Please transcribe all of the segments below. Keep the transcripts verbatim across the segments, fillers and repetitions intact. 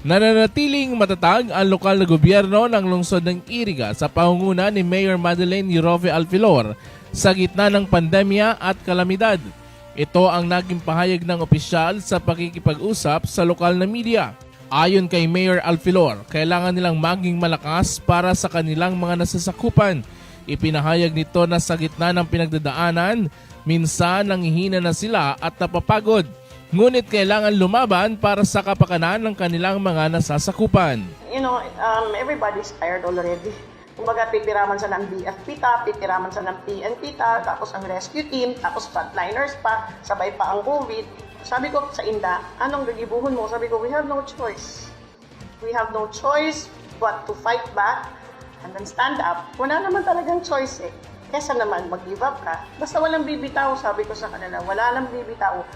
Nananatiling matatag ang lokal na gobyerno ng lungsod ng Iriga sa pangunguna ni Mayor Madeleine Rofe Alfilor sa gitna ng pandemya at kalamidad. Ito ang naging pahayag ng opisyal sa pakikipag-usap sa lokal na media. Ayon kay Mayor Alfilor, kailangan nilang maging malakas para sa kanilang mga nasasakupan. Ipinahayag nito na sa gitna ng pinagdadaanan, minsan nanghihina na sila at napapagod. Ngunit kailangan lumaban para sa kapakanan ng kanilang mga nasasakupan. You know, um, everybody's tired already. Kumbaga, pipiraman sa ng B F P ta, pipiraman sa ng P N P ta, tapos ang rescue team, tapos frontliners pa, sabay pa ang COVID. Sabi ko sa inda, anong gagibuhon mo? Sabi ko, we have no choice. We have no choice but to fight back and then stand up. Wala naman talagang choice eh. Kesa naman mag-give up ka. Basta walang bibitaw, sabi ko sa kanila, wala nang bibitaw.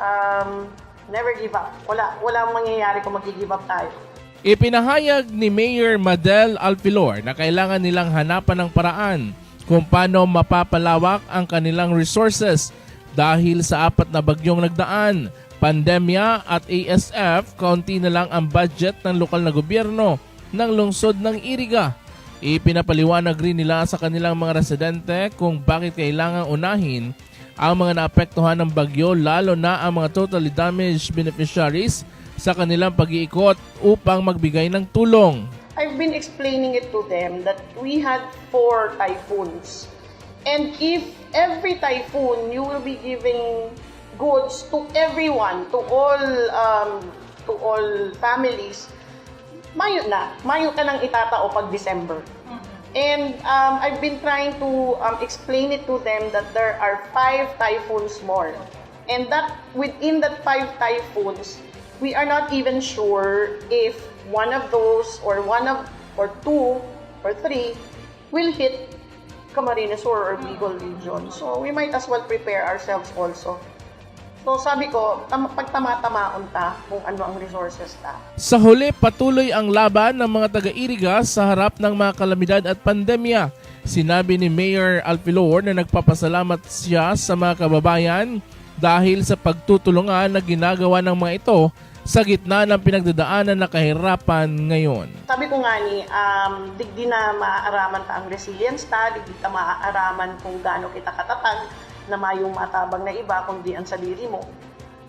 Um, never give up. Wala, wala mangyayari kung mag-give up tayo. Ipinahayag ni Mayor Madel Alfilor na kailangan nilang hanapan ng paraan kung paano mapapalawak ang kanilang resources dahil sa apat na bagyong nagdaan, pandemya at A S F, kaunti na lang ang budget ng lokal na gobyerno ng lungsod ng Iriga. Ipinapaliwanag rin nila sa kanilang mga residente kung bakit kailangang unahin ang mga naapektuhan ng bagyo, lalo na ang mga totally damaged beneficiaries, sa kanilang pag-iikot upang magbigay ng tulong. I've been explaining it to them that we had four typhoons. And if every typhoon you will be giving goods to everyone, to all um, to all families, mayo na, mayo ka nang itatao pag December. And um, I've been trying to um, explain it to them that there are five typhoons more. And that within that five typhoons, we are not even sure if one of those or one of or two or three will hit Camarines Sur or Bicol region. So we might as well prepare ourselves also. So sabi ko, tam- pagtama-tamaon ta kung ano ang resources ta. Sa huli, patuloy ang laban ng mga taga-Iriga sa harap ng mga kalamidad at pandemya. Sinabi ni Mayor Alfilor na nagpapasalamat siya sa mga kababayan dahil sa pagtutulungan na ginagawa ng mga ito sa gitna ng pinagdadaanan na kahirapan ngayon. Sabi ko nga ni, um, digdi na maaaraman ta ang resilience ta, digdi ta maaaraman kung gaano kita katatag na mayong matabang na iba kundi ang sadiri mo.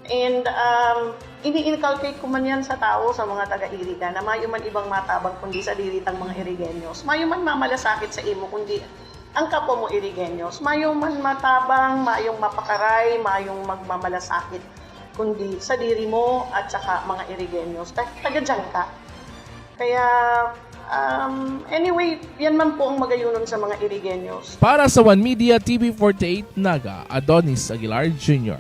And um, ini-inculcate ko man yan sa tao, sa mga taga-Iriga, na mayo man ibang matabang kundi sadiri tang mga Irigenyos. Mayo man mamalasakit sa imo kundi ang kapwa mo Irigenyos. Mayo man matabang, mayong mapakaray, mayong magmamalasakit kundi sadiri mo at saka mga Irigenyos. Ta- Taga dyan ka. Kaya, um, anyway, yan man po ang magayunon sa mga Irigenyos. Para sa One Media T V forty-eight Naga, Adonis Aguilar Junior